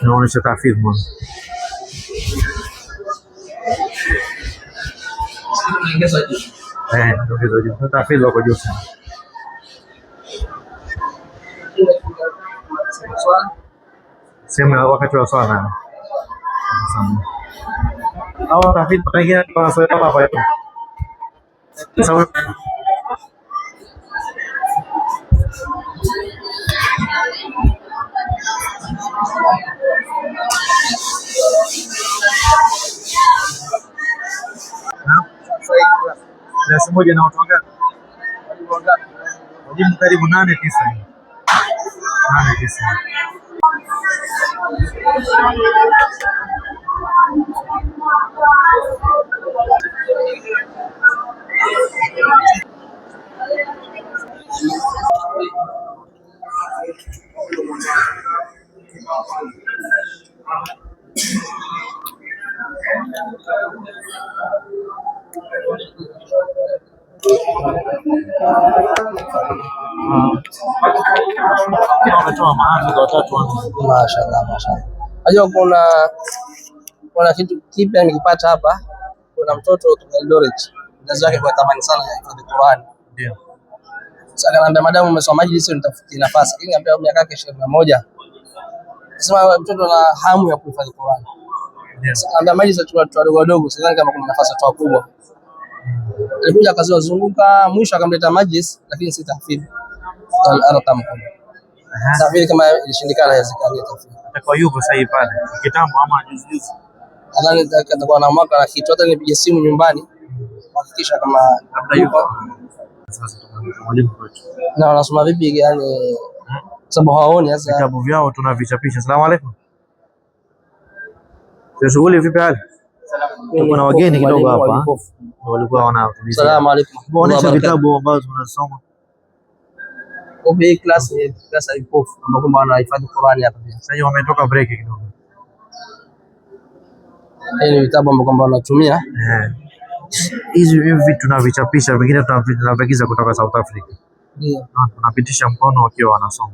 Naonyesha tahfidh mwanzo. Eh, ndio juu. Tahfidh wako juu sana. Sehemu ya wakati wa swala. Hawa tahfidh wengine wanaswali hapa hapa. Sasa Darasa moja na watu wangapi? Walimu karibu nane tisa. Nane tisa. Wametoa mahafidh watatu wanne. Mashaallah, mashaallah. Najua kuna kitu kipya nikipata hapa. Kuna mtoto kutoka Eldoret, mzazi wake kwa tamani sana ya hifadhi Qur'an. Ndio. Sasa akaniambia madamu umesoma majlis nitafutie nafasi. Lakini nikamwambia miaka yake 21. Nasema mtoto ana hamu ya kuhifadhi Qur'an. Ndio. Sasa akaniambia majlis tu watu wadogo wadogo, sidhani kama kuna nafasi watu wakubwa. Alikuja akazoa zunguka, mwisho akamleta majlis, lakini si tahfidh al-Arqam. Tahfidh kama ilishindikana, haiwezekani tahfidh. Atakuwa yuko sasa hivi pale. Kitambo ama juzi juzi. Nadhani atakuwa na mwaka na kitu. Hata nipige simu nyumbani kuhakikisha kama Labda yuko. Sasa mwalimu wetu. na wanasoma vipi, yani sababu hawaoni sasa. Vitabu vyao tunavichapisha. Asalamu alaykum. Sio shughuli vipi hali? Tuko na wageni kidogo Mwalimu wa hapa. vipofu. Walikuwa wanaulizia. Salamu alaykum. Waonyesha vitabu ambazo tunasoma. Kumbe hii class ni class ya vipofu ambao kwamba wanahifadhi Qur'ani hapa pia. Sasa hivi wametoka break kidogo. Hii ni vitabu ambao kwamba wanatumia. Eh. Hizi hivi vitu tunavichapisha, vingine tunaviagiza kutoka South Africa. Ndio. Na tunapitisha mkono wakiwa wanasoma.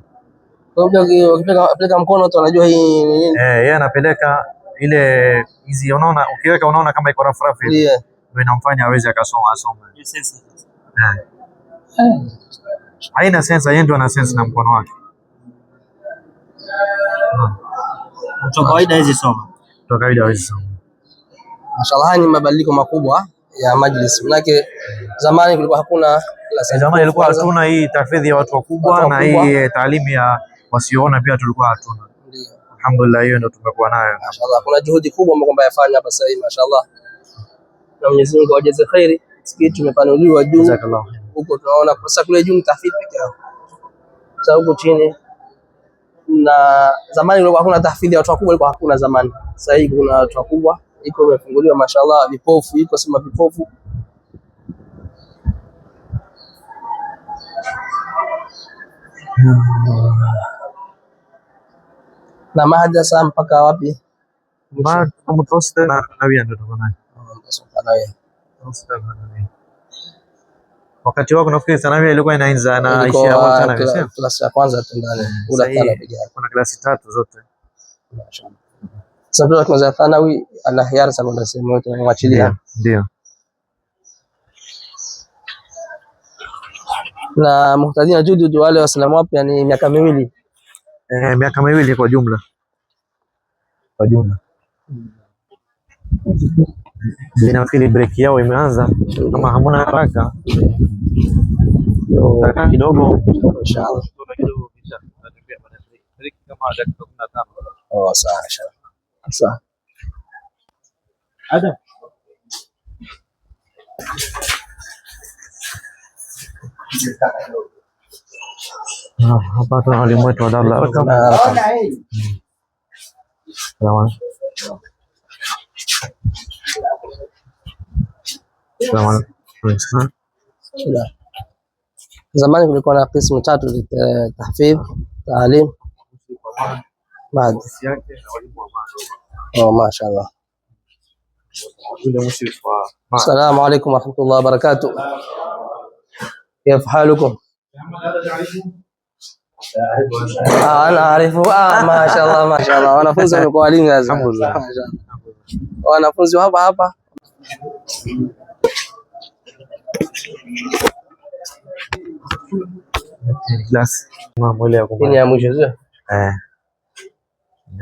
Kwa hiyo ukipeleka mkono tu wanajua hii ni nini. Eh, yeye anapeleka ile hizi, unaona ukiweka, unaona kama iko rafu rafu hivi. Ndio. Ndio inamfanya aweze akasoma asome. Eh. Haina sensa, yeye ndio ana sense na mkono wake. Mtu wa kawaida hawezi soma. Kwa kawaida hawezi soma. Mashallah, haya ni mabadiliko makubwa ya majlis. Manake zamani kulikuwa hakuna class ya Zamani ilikuwa kwanza. hatuna hii tahfidhi ya watu wakubwa Watu na wakubwa. hii taalimu ya wasioona pia tulikuwa hatuna. Ndio. Alhamdulillah, hiyo ndio tumekuwa nayo. Mashallah, kuna juhudi kubwa ambayo kwamba yafanywa hapa sasa hivi mashallah. Na Mwenyezi Mungu awajaze khairi. Msikiti tumepanuliwa juu Jazakallahu khair. huko, tunaona kwa sasa kule juu ni tahfidh peke yao. Sasa huko chini na zamani kulikuwa hakuna tahfidhi ya watu wakubwa, ilikuwa hakuna zamani. Sasa hivi kuna watu wakubwa, iko imefunguliwa mashallah, vipofu iko sema vipofu. Na madrasa mpaka wapi? Ma mutawassit na thanawia ndio tuko nayo. Mutawassit na thanawia. Wakati wako nafikiri thanawia ilikuwa inaanza na ishia hapo thanawia, sio? Klasi ya kwanza tu ndani ula Sasa thanawi hii peke yake. kuna klasi tatu zote. Mashallah. Sasa mtoto akianza thanawi ana hiari sasa kwenda sehemu yote, namwachilia. Ndio. Na muhtadina judud wale waislamu wapya ni miaka 2. Eh, miaka 2 kwa jumla. Kwa jumla. Nafikiri break yao imeanza, kama hamna haraka tutakaa kidogo Inshallah. kidogo, kisha tutatembea baada ya break. Break kama dakika 15. Oh, sawa inshallah. Sawa. Adam. Hapa tuna walimu wetu wa Darul Arqam. Salamu alaykum. Salamu alaykum. Zamani kulikuwa na qismu tatu, tahfidh, taalim, maad. Oh, mashallah. Assalamu alaykum wa rahmatullahi wa barakatuh. Kayfa halukum? Ah, ana arifu. Ah, mashaallah, mashaallah. Wanafunzi wamekuwa walimu sasa. Alhamdulillah. Mashaallah. Wanafunzi hapa hapa. Class. Mambo ile ya Hii ni kumaliza. ya mwisho sio? Eh.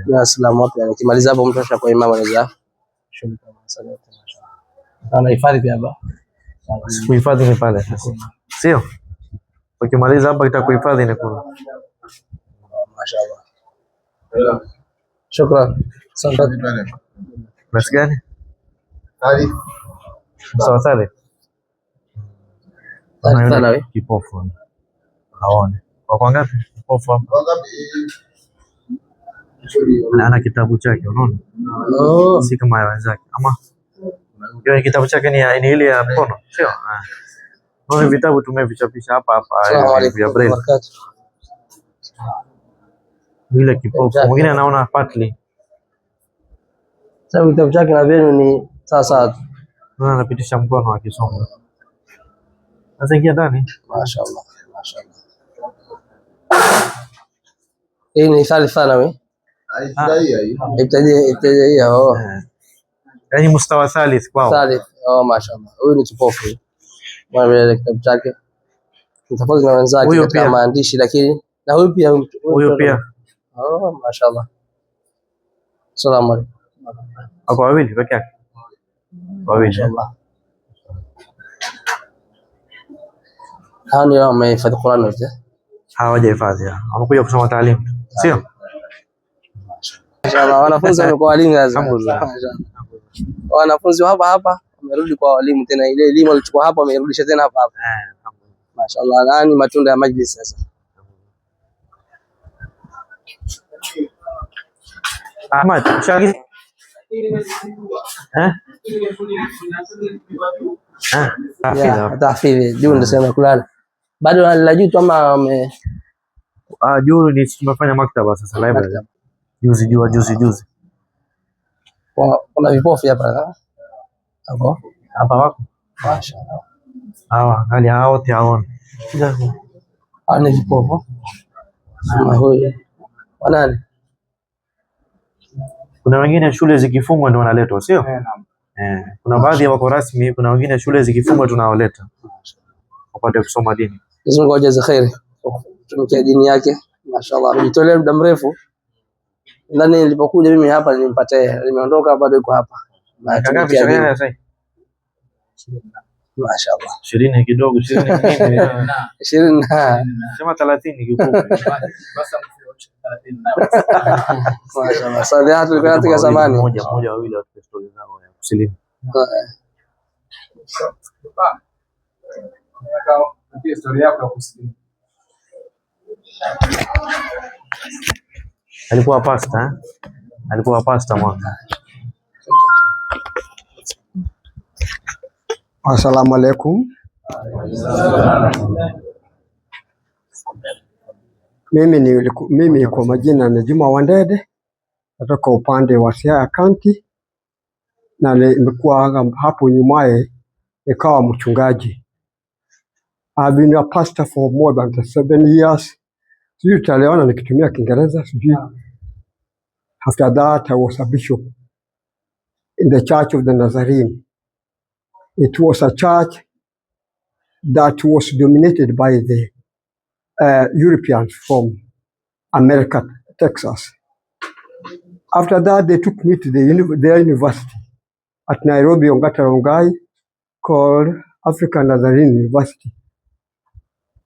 Ni Waislamu wapya. Nikimaliza hapo mtu ashakuwa imamu anaweza shughulika na masala yote mashaallah. Anahifadhi pia hapa. Kuhifadhi ni pale sasa. Sio? Ukimaliza hapa kitakuhifadhi ni kule. Mashaallah. Shukran. Asante. Class gani? Sawa sawa. Kuna yule Thanawi. kipofu. Haone. Wako ngapi? Kipofu hapa. Ana kitabu chake unaona? Oh. Si kama ya wenzake. Ama hiyo ni kitabu chake ni ile ya mkono, sio? Ah. Unaona vitabu tumevichapisha hapa hapa Asalamu alaykum vya wa braille. barakatuh. Yule kipofu mwingine anaona partly. Sababu kitabu chake na vyenu ni sawa sawa tu. Unaona anapitisha mkono akisoma. Sasa ingia ndani. Mashaallah. Mashaallah. Hii ni thalith thanawi. Ibtidaia oh. Eh. Yaani mustawa thalith kwao. Thalith. Oh, mashaallah. Huyu ni kipofu. Mwana vile kitabu chake. Ni tofauti na wenzake Huyu katika pia. maandishi lakini na huyu pia Huyu pia Oh, mashaallah. Asalamu alaykum. wako wawili peke yake. Wawili. Mashaallah. Hao ndio wamehifadhi Qur'an wote. Hawajahifadhi. Wamekuja kusoma taalimu. Sio? Mashaallah, wanafunzi wamekuwa walimu sasa. Alhamdulillah. Mashaallah. Wanafunzi hapa hapa wamerudi kwa walimu tena, ile elimu walichukua hapa wamerudisha tena hapa hapa. Eh, alhamdulillah. Mashaallah, nani matunda ya majlis sasa. Ahmad, ushagiza? Eh? Eh, tahfidh Ya, hapa. tahfidhi juu ndio sema kulala. Bado la juu tu ama wame Ah, juu ni tumefanya maktaba sasa library. Juzi jua juzi juzi. Kuna vipofu hapa ha? Hapo. Hapa wako. Mashaallah. Hawa, angalia hawa wote hawaoni. Hao ni vipofu. Na huyu wanani? Kuna wengine shule zikifungwa ndio wanaletwa, sio? Eh, kuna baadhi wako rasmi, kuna wengine shule zikifungwa tunawaleta wapate kusoma dini. Mwenyezi Mungu awajaze kheri kwa kutumikia dini yake. Mashaallah, amejitolea muda mrefu. Nadhani nilipokuja mimi hapa nilimpata yeye, nimeondoka bado yuko hapa. Na Miaka ngapi atumikia shekhe dini. sasa? Mashaallah. 20 kidogo, 20 nini? 20 na Sema 30 kifupi. mashaallah. Sasa tulikuwa katika zamani. Mmoja mmoja wawili watupe stori zao ya kusilimu. Alikuwa pasta eh? Alikuwa pasta mwaka. Assalamu alaikum. Mimi kwa majina ni Juma Wandede, natoka upande wa Siaya County na nimekuwa hapo nyumaye nikawa mchungaji. I've been a pastor for more than 7 years. Sijui tutaelewana nikitumia Kiingereza, sijui. After that I was a bishop in the Church of the Nazarene. It was a church that was dominated by the Europeans from America, Texas. After that, they took me to their university at Nairobi, Ongata Rongai, called African Nazarene University.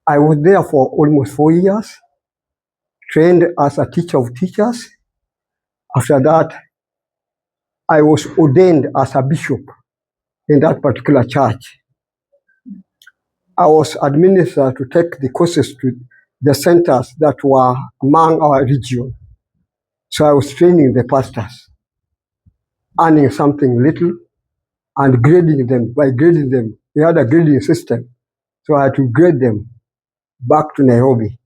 I was there for almost 4 years, trained as a teacher of teachers. After that, I was ordained as a bishop in that particular church. I was administered to take the courses to the centers that were among our region. So I was training the pastors, earning something little and grading them. By grading them, we had a grading system. So I had to grade them back to Nairobi.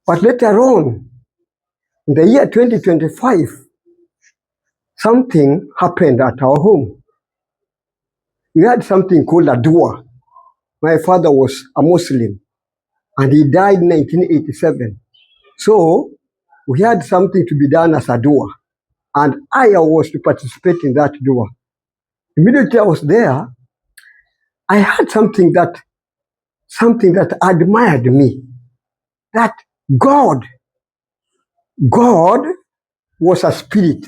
But later on, in the year 2025, something happened at our home. We had something called a dua. My father was a Muslim. And he died in 1987. So we had something to be done as a dua. And I was to participate in that dua. Immediately I was there, I had something that admired me. That God was a spirit.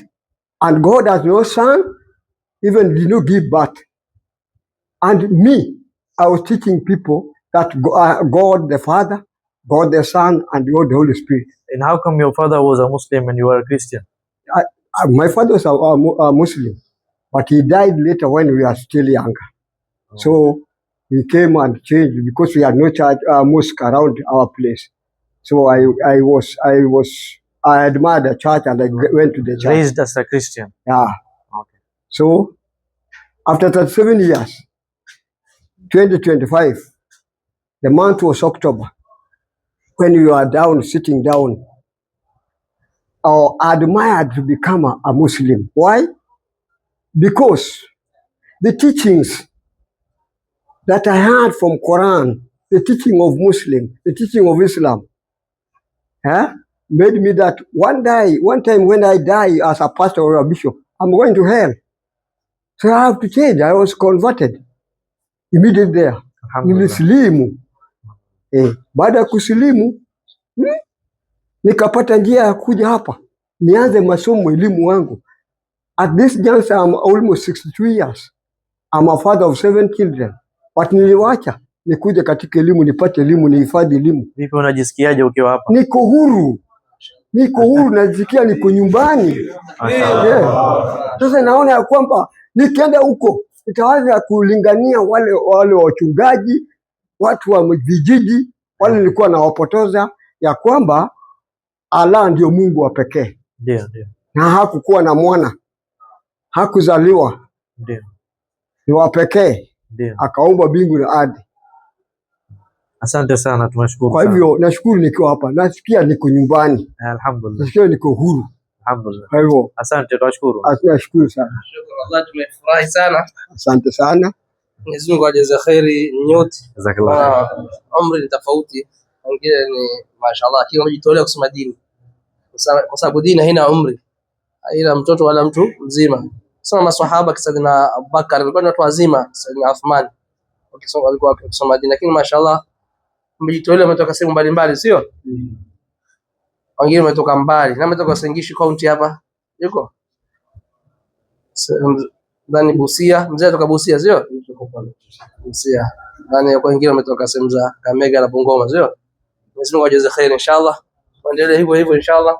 And God has no son, even did not give birth. And me, I was teaching people that God the Father, God the Son, and God the Holy Spirit. And how come your father was a Muslim and you are a Christian? My father was a Muslim, but he died later when we are still younger. So we came and changed because we had no church, mosque around our place. So I admired the church and I went to the church. Raised as a Christian. Yeah. Okay. So after 37 years, 2025, the month was October, when we were down, sitting down, I admired to become a Muslim. Why? Because the teachings that I heard from Quran, the teaching of Muslim, the teaching of Islam, made me that one day, one time when I die as a pastor or a bishop, I'm going to hell. So I have to change. I was converted immediately there. Alhamdulillah. Nilisilimu. Baada ya kusilimu nikapata njia ya kuja hapa nianze masomo elimu wangu. At this juncture I'm almost 62 years. I'm a father of seven children. But niliwacha nikuja katika elimu nipate elimu nihifadhi elimu. Vipi, unajisikiaje ukiwa hapa? Niko huru, niko huru, najisikia niko nyumbani. Yeah. Sasa naona ya kwamba nikienda huko nitaweza kulingania wale wachungaji, watu wa vijiji wale nilikuwa nawapotoza ya kwamba Allah ndio Mungu wa pekee Ndio, na hakukuwa na mwana, hakuzaliwa, ni wa pekee, akaumba mbingu na ardhi. Asante sana, tunashukuru Kwa sana. hivyo nashukuru nikiwa hapa, nasikia niko nyumbani, Alhamdulillah. nasikia niko huru. Alhamdulillah. Kwa hivyo Asante, tunashukuru. nashukuru sana, Shukran Allah, tumefurahi sana. Asante sana. Mwenyezi Mungu ajaze kheri nyote. Jazakallah khair. Na umri ni tofauti, wengine ni mashallah, lakini wamejitolea kusoma dini, kwa sababu dini haina umri, haina mtoto wala mtu mzima. Soma maswahaba kina Abubakar walikuwa ni watu wazima, Saidina Uthman wakisoma, walikuwa wakisoma dini, lakini mashallah wamejitolea, wametoka sehemu mbalimbali, sio wengine wametoka mbali, na wametoka Uasin Gishu County hapa yuko nadhani Busia, mzee kutoka Busia, sio Busia, nadhani kwa wengine wametoka sehemu za Kakamega na Bungoma, sio? Mwenyezi Mungu ajaze kheri inshallah, waendelee hivyo hivyo inshallah,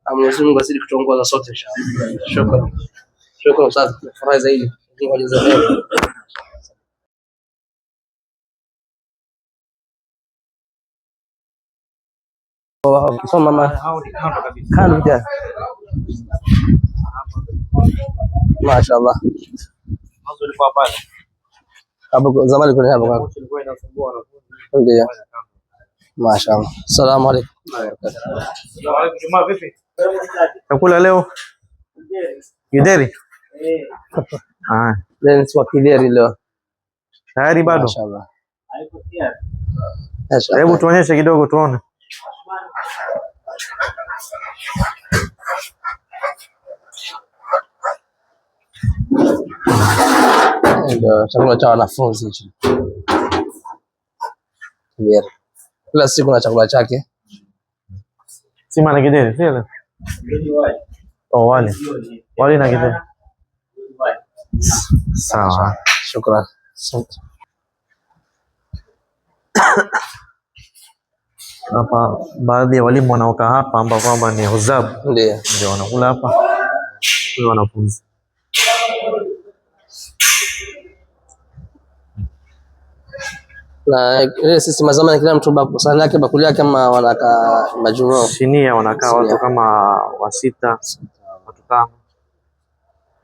na Mwenyezi Mungu azidi kutuongoza sote inshallah. Shukran, shukran ustaz, nafurahi zaidi. Mwenyezi Mungu ajaze kheri. Wakisoma ma kando pia, mashaallah. Hapo zamani kuna hapo ndio, mashaallah. Assalamu alaikum. Chakula leo githeri? Ah, Leo ni wa kideri leo. tayari bado? Mashaallah. Hebu tuonyeshe kidogo tuone. Ndio chakula cha wanafunzi hichi. Kideri. Kila siku na chakula chake. Sima na githeri, sio? Oh, wali. Wali na githeri. Sawa. Shukran. Asante. Hapa baadhi ya walimu wanaokaa hapa ambao kwamba ni huzab Ndio. ndio wanakula hapa kwa wanafunzi. Na ile system ya zamani kila mtu sahani yake bakuli yake kama wanakaa majumua. Sinia wanakaa Sinia. watu kama wasita, watu tano.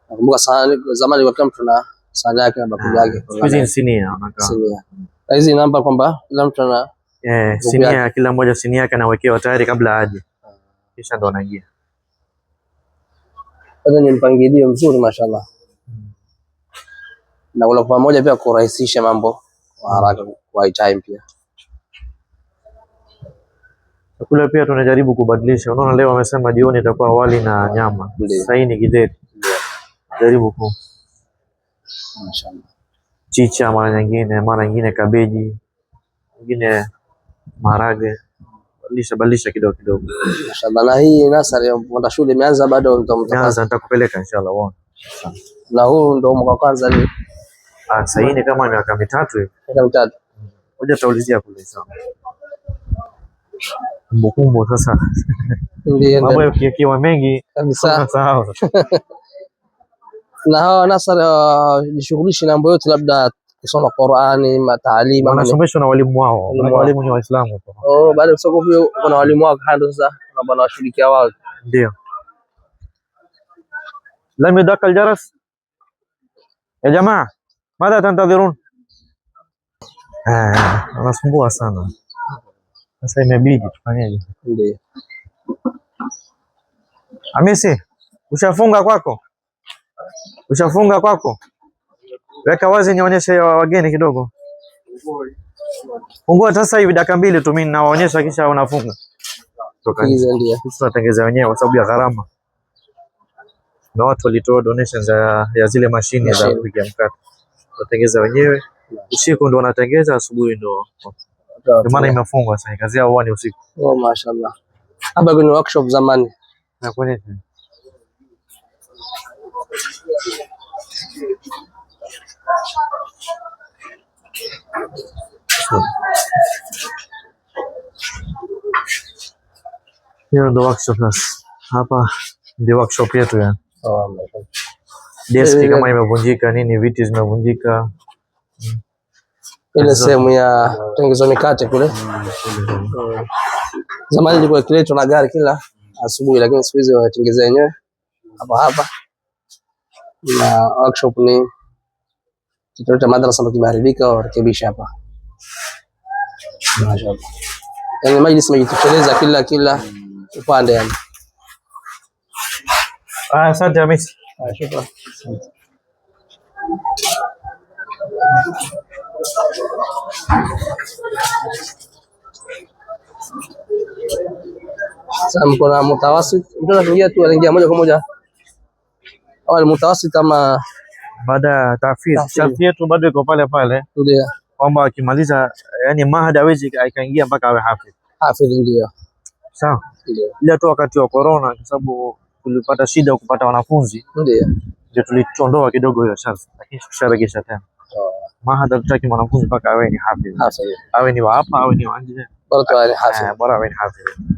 Nakumbuka sahani zamani ilikuwa kila mtu na sahani yake na bakuli yake. Siku hizi ni sinia wanakaa. Sinia. Na hizi namba kwamba kila mtu ana Sinia kila mmoja sinia yake anawekewa tayari kabla aje. Kisha ndo anaingia. Sasa ni mpangilio mzuri mashallah. Na kula pamoja pia kurahisisha mambo kwa haraka kwa time pia. Chakula pia tunajaribu kubadilisha. Unaona leo wamesema jioni itakuwa wali na nyama. Ndiyo. Sasa hii ni githeri. Jaribu ku Mashaallah. chicha mara nyingine kabeji, nyingine maharage. Badilisha badilisha kidogo kidogo. Mashaallah. Na hii nasari ya kwenda shule imeanza bado Nianza nitakupeleka inshallah uone. Na huu ndo mwaka wa kwanza ni Ah, sasa hii ni kama miaka 3 hivi. miaka 3. Ngoja tutaulizia kule inshallah. Kumbukumbu sasa. Ndiyo, Mambo ndiyo. yakiwa mengi Kabisa. unasahau. Na hawa nasari hawajishughulishi na mambo yote, labda kusoma Qur'ani, mataalima, ama ni- Wanasomeshwa na walimu wao. Walimu wao. Walimu ni Waislamu. Oh, baada ya kusoma hivyo kuna walimu wao kando sasa wanawashughulikia wao. Ndio. لم يدق الجرس يا جماعة ماذا تنتظرون؟ Wanasumbua sana. Sasa imebidi tufanyeje? Ndio. Hamisi, ushafunga kwako? Ushafunga kwako? Weka wazi nionyeshe ya wageni kidogo. Fungua sasa hivi dakika 2 tu mimi nawaonyesha kisha unafunga. Toka nje. Hizo ndio. Sisi tunatengeza wenyewe kwa sababu ya gharama. Na watu walitoa donations ya zile mashine za Mashine. kupikia mkate. Tunatengeza wenyewe. Usiku ndo wanatengeza, asubuhi ndo. Ndio maana imefungwa sasa, kazi yao huwa ni usiku. Oh, mashaallah. Hapa kwenye workshop zamani. Na kwenye hiyo ndo workshop sasa. Hapa ndio workshop yetu yani. Oh, mashaallah. Deski kama imevunjika nini, viti zimevunjika. Ile sehemu ya kutengenezwa mikate kule. Zamani ilikuwa ikiletwa na gari kila asubuhi, lakini siku hizi wanatengeza wenyewe hapa hapa. Na workshop ni kituo cha madrasa ambacho kimeharibika, warekebisha hapa. Mashaallah. Yaani majlis imejitosheleza kila upande yani. Asante Hamisi. Shukrani. Sasa mko na mutawasit, mtu anaingia tu anaingia moja kwa moja. Awali mutawasit ama Baada ya tahfidh, Tahfidh. sharti yetu bado iko pale pale ndio kwamba akimaliza yani mahad hawezi akaingia mpaka awe hafidh. hafidh ndio. Sawa. Ndio. Ila tu wakati wa corona kwa sababu tulipata shida kupata wanafunzi Ndio. ndio tuliondoa kidogo hiyo sharti, lakini tusharegesha tena. Mahad hatutaki mwanafunzi mpaka awe ni hafidh. Hafidh. Awe ni wa hapa awe ni wa nje. Bora tu awe ni hafidh. Bora awe ni hafidh.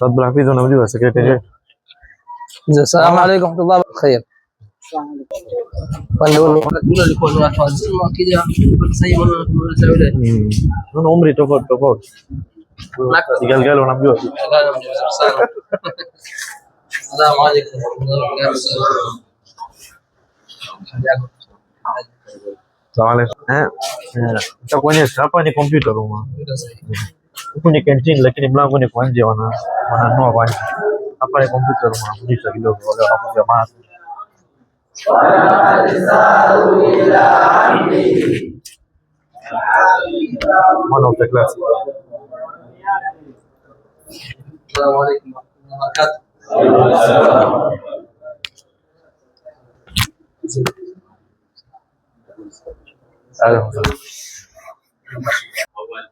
Abdul Hafidh unamjua secretary wetu? Assalamu alaykum warahmatullahi khair. Wale walikuwa ni watu wazima wakija sasa hivi wanaona yule. Unaona umri tofauti tofauti. Galgalo unamjua? Galgalo namjua sana. Assalamu alaykum warahmatullahi wabarakatuh. Assalamu alaykum. Nitakuonyesha hapa ni computer room. Huku ni canteen lakini mlango ni kwa nje, wananua kwa nje. Hapa ni computer room, wanafundisha kidogo wale wanafunzi wa math. One of the class. Assalamu alaykum warahmatullahi wabarakatuh.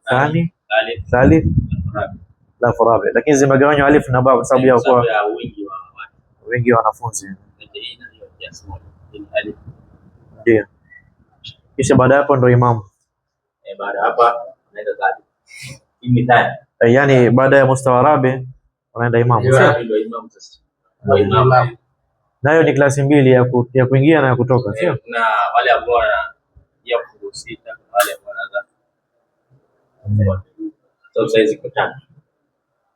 Thani, thalith, alafu rabi. Lakini zimegawanywa alif na ba kwa sababu ya kuwa wingi wa wanafunzi. Ndio. Kisha baada hapo ndo imamu. Baada hapa unaenda thalith. Hii ni thani. Yaani baada ya mustawa rabi unaenda imamu. Sio? Ndio imamu sasa. Ndio imamu. Nayo ni klasi mbili ya kuingia na ya kutoka, sio? Kuna wale ambao wanaingia fungu sita, kuna wale ambao wanaanza. Sababu saizi iko tatu.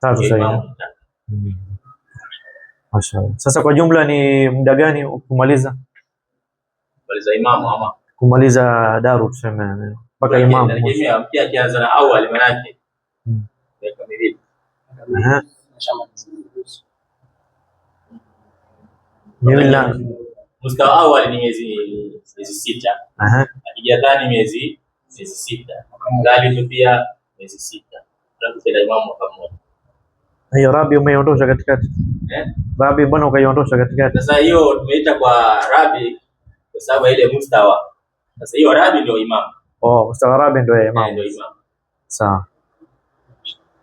Tatu sasa hivi. Imamu tatu. Mashallah. Sasa kwa jumla ni muda gani kumaliza? Kumaliza imamu ama Kumaliza daru tuseme mpaka imamu. Inategemea mtu akianza na awali manake miaka miwili. Miwili na Mustawa awali ni miezi 6. Akija thani miezi 6. Thalithu pia miezi 6. Alafu tena imamu mwaka mmoja. Hiyo rabi umeiondosha katikati. Eh? Rabi mbona ukaiondosha katikati? Sasa hiyo tumeita kwa rabi kwa sababu ile mustawa. Sasa hiyo rabi ndio imamu. Oh, mustawa rabi ndio imamu. Ndio imamu. Sawa.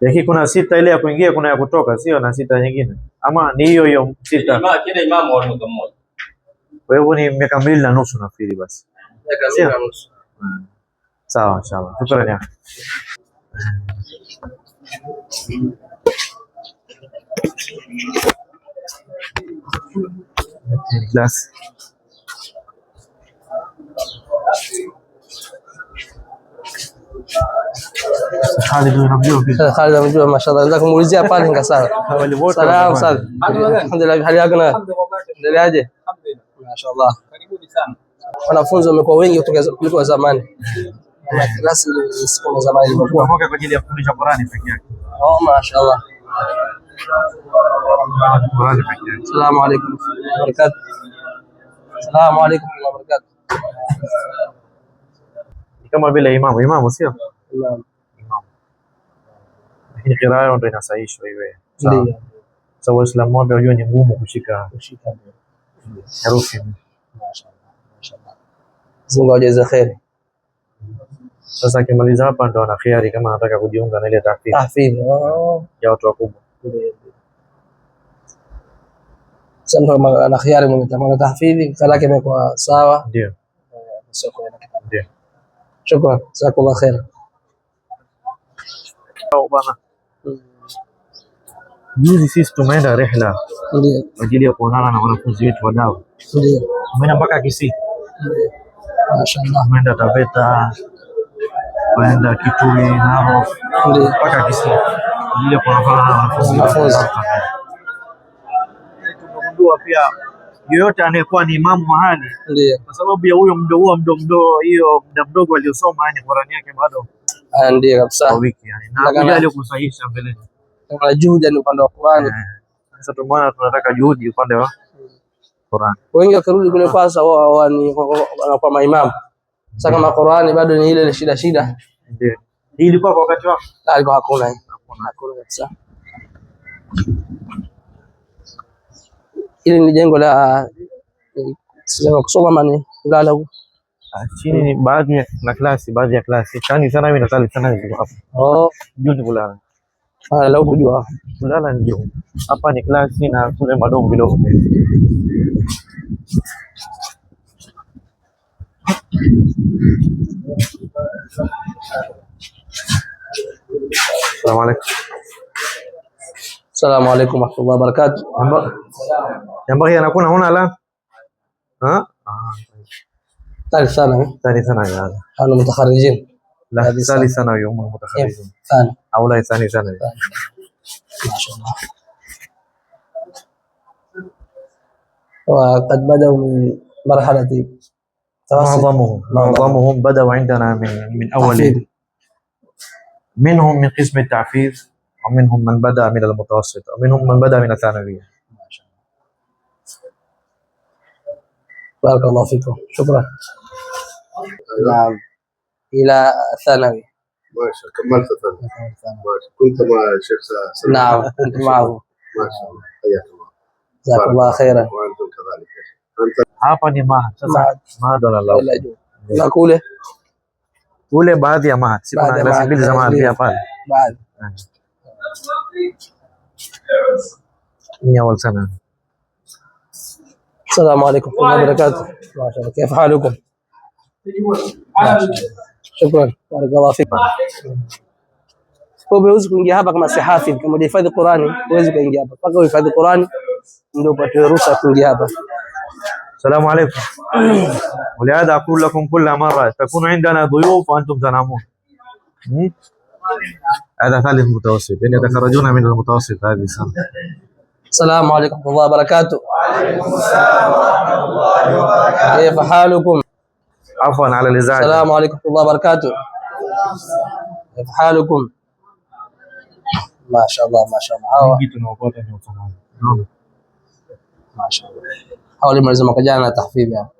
Lakini kuna 6 ile ya kuingia, kuna ya kutoka, sio na 6 nyingine. Ama ni hiyo hiyo 6. Imamu kila imamu wa mwaka mmoja. Kwa hivyo ni miaka 2.5 nafikiri basi. Miaka 2.5. Sawa, inshallah. Shukrani yako. Class. Khalid unamjua vipi? Khalid anamjua mashallah. Nataka kumuulizia pale ngasala. Salaam salam. Alhamdulillah, hali yako na? Endeleaje? Mashallah. Karibuni sana. Wanafunzi wamekuwa wengi kuliko zamani. Na klasi si kama zamani ilivyokuwa. Kwa ajili ya kufundisha Qur'ani peke yake. Oh, mashallah. Qur'ani peke yake. Assalamu alaykum wa barakatuh. Assalamu alaykum wa barakatuh. Ni kama vile imamu, imamu sio? Naam. Imamu. Lakini qiraa ndio inasahihishwa iwe. Sawa. Ndio. Sababu Waislamu wapya wajua ni ngumu kushika Kushika herufi. Mashallah. Mashallah. Mungu awajaze kheri. Sasa akimaliza hapa ndo ana khiari kama anataka kujiunga na ile tahfidhi Tahfidhi. Oh. ya watu wakubwa. Sasa mtu kama ana khiari mwenye tamana tahfidhi, kala yake imekuwa sawa. Ndio. Sio kwa kitabu. Ndio. Shukran. Jazakallah khair. Bana. Juzi sisi tumeenda rehla Ndio. kwa ajili ya kuonana na wanafunzi wetu wadau. Ndio. Tumeenda mpaka Kisii. Ndio. Mashallah. Tumeenda Taveta, tumeenda Kitui, Narok, Ndio. mpaka Kisii kwa ajili ya kuonana na wanafunzi. Wanafunzi. Tumegundua pia yoyote anayekuwa ni imamu mahali Ndio. kwa sababu ya huyo mdogo mdogo hiyo muda mdogo aliyosoma, yani Qur'ani yake bado Ndio kabisa. kwa wiki yani, na kujali kusahihisha mbeleni. Kuna juhudi ni upande wa Qur'ani. Sasa tumeona tunataka juhudi upande wa Qur'ani. Wengi wakirudi kule kwanza wao ni wanakuwa maimamu. Sasa kama Qur'ani bado ni ile ile shida shida. Ndio. Hii ilikuwa kwa wakati wako? Alikuwa hakuna. Hakuna kabisa. Hili ni jengo la sema kusoma mani kulala huko. Chini ni baadhi ya na klasi, baadhi ya klasi. Chani sana mimi na sana niko hapa. Oh, Juu ni kulala. la huko juu. Kulala ni juu. Hapa ni klasi na kule madogo kidogo. Assalamu alaikum. Assalamu alaikum warahmatullahi wabarakatuh. ينبغي أن أكون هنا الآن. ها؟ ثالث ثانوي. ثاني ثانوي هذا. كانوا متخرجين. لا ثالث ثانوي هم متخرجين. ثاني. أو لا ثاني ثانوي. ما شاء الله. وقد بدأوا من مرحلة معظمهم بدأوا عندنا من أول. تحفيظ. منهم من قسم التحفيظ، ومنهم من بدأ من المتوسط، ومنهم من بدأ من الثانوية. ما شاء الله. بارك الله فيكم. شكرا. نعم. إلى الثانوي. ما شاء الله كملت الثانوي. كنت مع الشيخ سلمان. نعم كنت معه. ما شاء الله حياك الله. جزاك الله خيرا. وأنتم كذلك يا شيخ. أنت Hapa ni mahad sasa. Mahad wala na kule kule baadhi ya mahad, si kuna klasi mbili za mahad pia pale. Baadhi. Ni awal sana. السلام عليكم ورحمة الله وبركاته. ما شاء الله كيف حالكم؟ شكرا بارك الله فيك. Kwa huwezi kuingia hapa kama si hafidh, kama hujahifadhi Qurani huwezi kuingia hapa. Mpaka uhifadhi Qurani ndio upate ruhusa kuingia hapa. السلام عليكم. ولهذا أقول لكم كل مرة تكون عندنا ضيوف وأنتم تنامون. هذا ثالث متوسط، يعني يتخرجون من المتوسط هذه السنة. السلام عليكم ورحمة الله وبركاته. وعليكم السلام ورحمة الله وبركاته. كيف حالكم؟ عفوا على الإزعاج. السلام عليكم ورحمة الله وبركاته. كيف حالكم؟ ما شاء الله ما شاء الله. Mashaallah. Hao walimaliza mwaka jana tahfidhi hapa.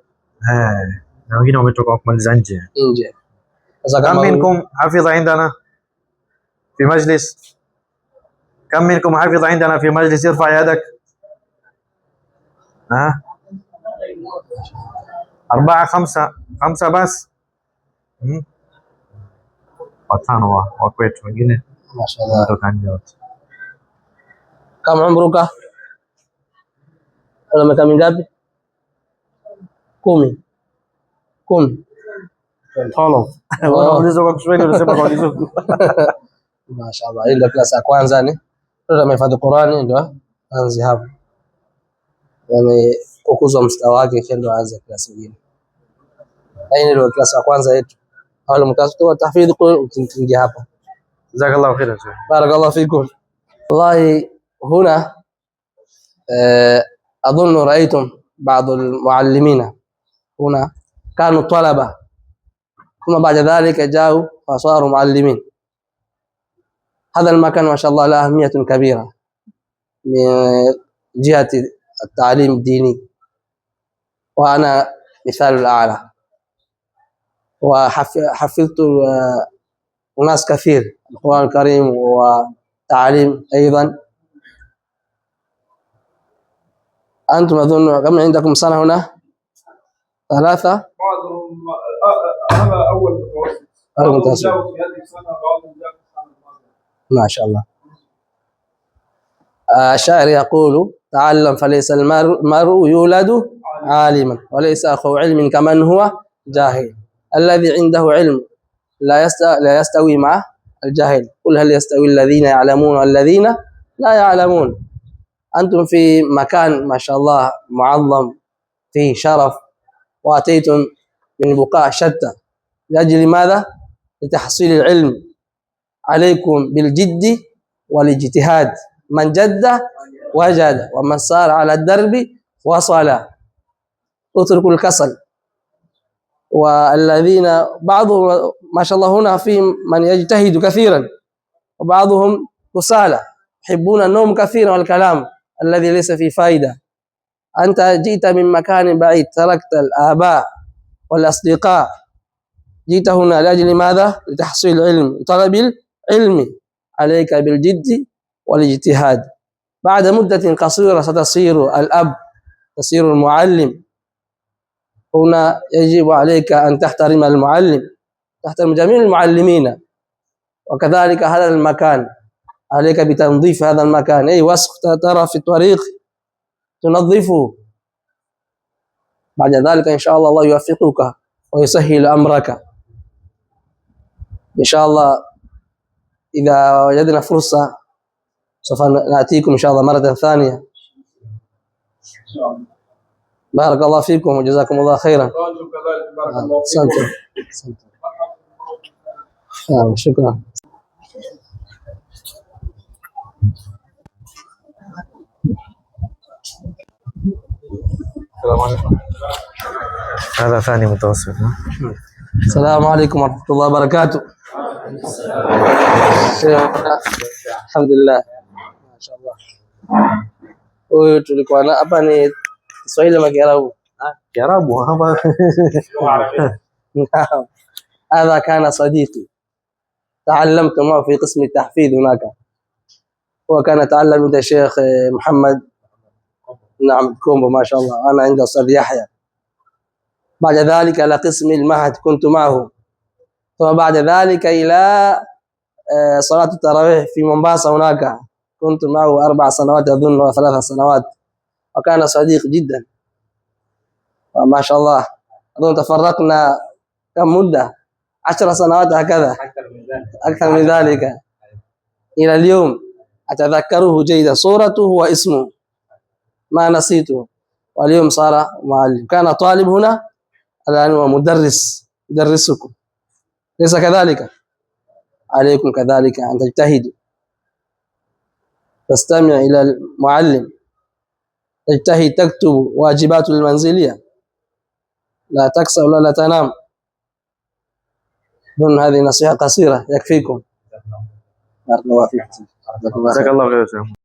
Eh, na wengine wametoka kumaliza nje. Nje. Sasa كم kama huyu- منكم حفظ عندنا في مجلس؟ كم منكم حفظ عندنا في مجلس؟ ارفع يدك. ها، أربعة، خمسة، خمسة بس. Watano wa kwetu, wengine Mashaallah. kutoka nje wote. كم عمرك؟ Una miaka mingapi? 10. 10. 12. Unauliza kwa Kiswahili, unasema kwa Kizungu. Mashaallah. Hii ndio klasi ya kwanza ni. Mtoto amehifadhi Qurani ndio aanze hapo. Yaani kukuzwa mstari wake kisha ndio aanze klasi nyingine. Hii ndio klasi ya kwanza yetu. Awali mtatoa tahfidhi ukiingia hapa. Jazakallahu khairan. بارك الله فيكم. والله هنا أظن رأيتم بعض المعلمين هنا كانوا طلبة، ثم بعد ذلك جاءوا فصاروا معلمين. هذا المكان ما شاء الله له أهمية كبيرة من جهة التعليم الديني، وأنا مثال الأعلى، وحفظت أناس كثير القرآن الكريم وتعليم أيضا. أنتم أظن كم عندكم سنة هنا؟ 3؟ بعضهم هذا أول متوسط. أول بعضهم متوسط. جاءوا في هذه السنة، بعضهم جاء في السنة الماضية. ما شاء الله. الشاعر يقول: تعلم فليس المرء يولد عالما، وليس أخو علم كمن هو جاهل. الذي عنده علم لا يستوي مع الجاهل. قل هل يستوي الذين يعلمون والذين لا يعلمون. أنتم في مكان ما شاء الله معظم فيه شرف، وأتيتم من بقاع شتى لأجل ماذا؟ لتحصيل العلم. عليكم بالجد والاجتهاد، من جد وجد، ومن سار على الدرب وصل. اتركوا الكسل. والذين بعضهم ما شاء الله هنا في من يجتهد كثيرا، وبعضهم كسالى يحبون النوم كثيرا والكلام الذي ليس فيه فائدة. أنت جئت من مكان بعيد، تركت الآباء والأصدقاء، جئت هنا لأجل ماذا؟ لتحصيل العلم، طلب العلم. عليك بالجد والاجتهاد. بعد مدة قصيرة ستصير الأب، تصير المعلم. هنا يجب عليك أن تحترم المعلم، تحترم جميع المعلمين، وكذلك هذا المكان عليك بتنظيف هذا المكان. أي وسخ ترى في الطريق تنظفه. بعد ذلك إن شاء الله الله يوفقك ويسهل أمرك إن شاء الله. إذا وجدنا فرصة سوف نأتيكم إن شاء الله مرة ثانية. بارك الله فيكم وجزاكم الله خيرا. وأنتم كذلك بارك الله فيكم. أحسنتم. أحسنتم. نعم، شكرا. هذا ثاني متوسط. السلام عليكم ورحمة الله وبركاته. الحمد لله. ما شاء الله. Huyu tulikuwa na hapa ni Kiswahili ama Kiarabu? Kiarabu hapa. نعم. هذا كان صديقي، تعلمت معه في قسم التحفيظ هناك. هو كان يتعلم عند الشيخ محمد نعم كومبو ما شاء الله، أنا عند أستاذ يحيى. بعد ذلك إلى قسم المعهد كنت معه، ثم بعد ذلك إلى صلاة التراويح في مومباسا هناك كنت معه 4 سنوات أظن أو 3 سنوات، وكان صديق جدا ما شاء الله. أظن تفرقنا كم مدة، 10 سنوات هكذا، أكثر من ذلك. إلى اليوم أتذكره جيدا، صورته واسمه ما نسيته. واليوم صار معلم، كان طالب هنا، الآن هو مدرس يدرسكم، ليس كذلك؟ عليكم كذلك أن تجتهدوا، تستمع إلى المعلم، تجتهد، تكتب واجبات المنزلية، لا تكسل ولا تنام. أظن هذه نصيحة قصيرة يكفيكم. بارك الله فيك. جزاك الله خير. جزاك الله خير.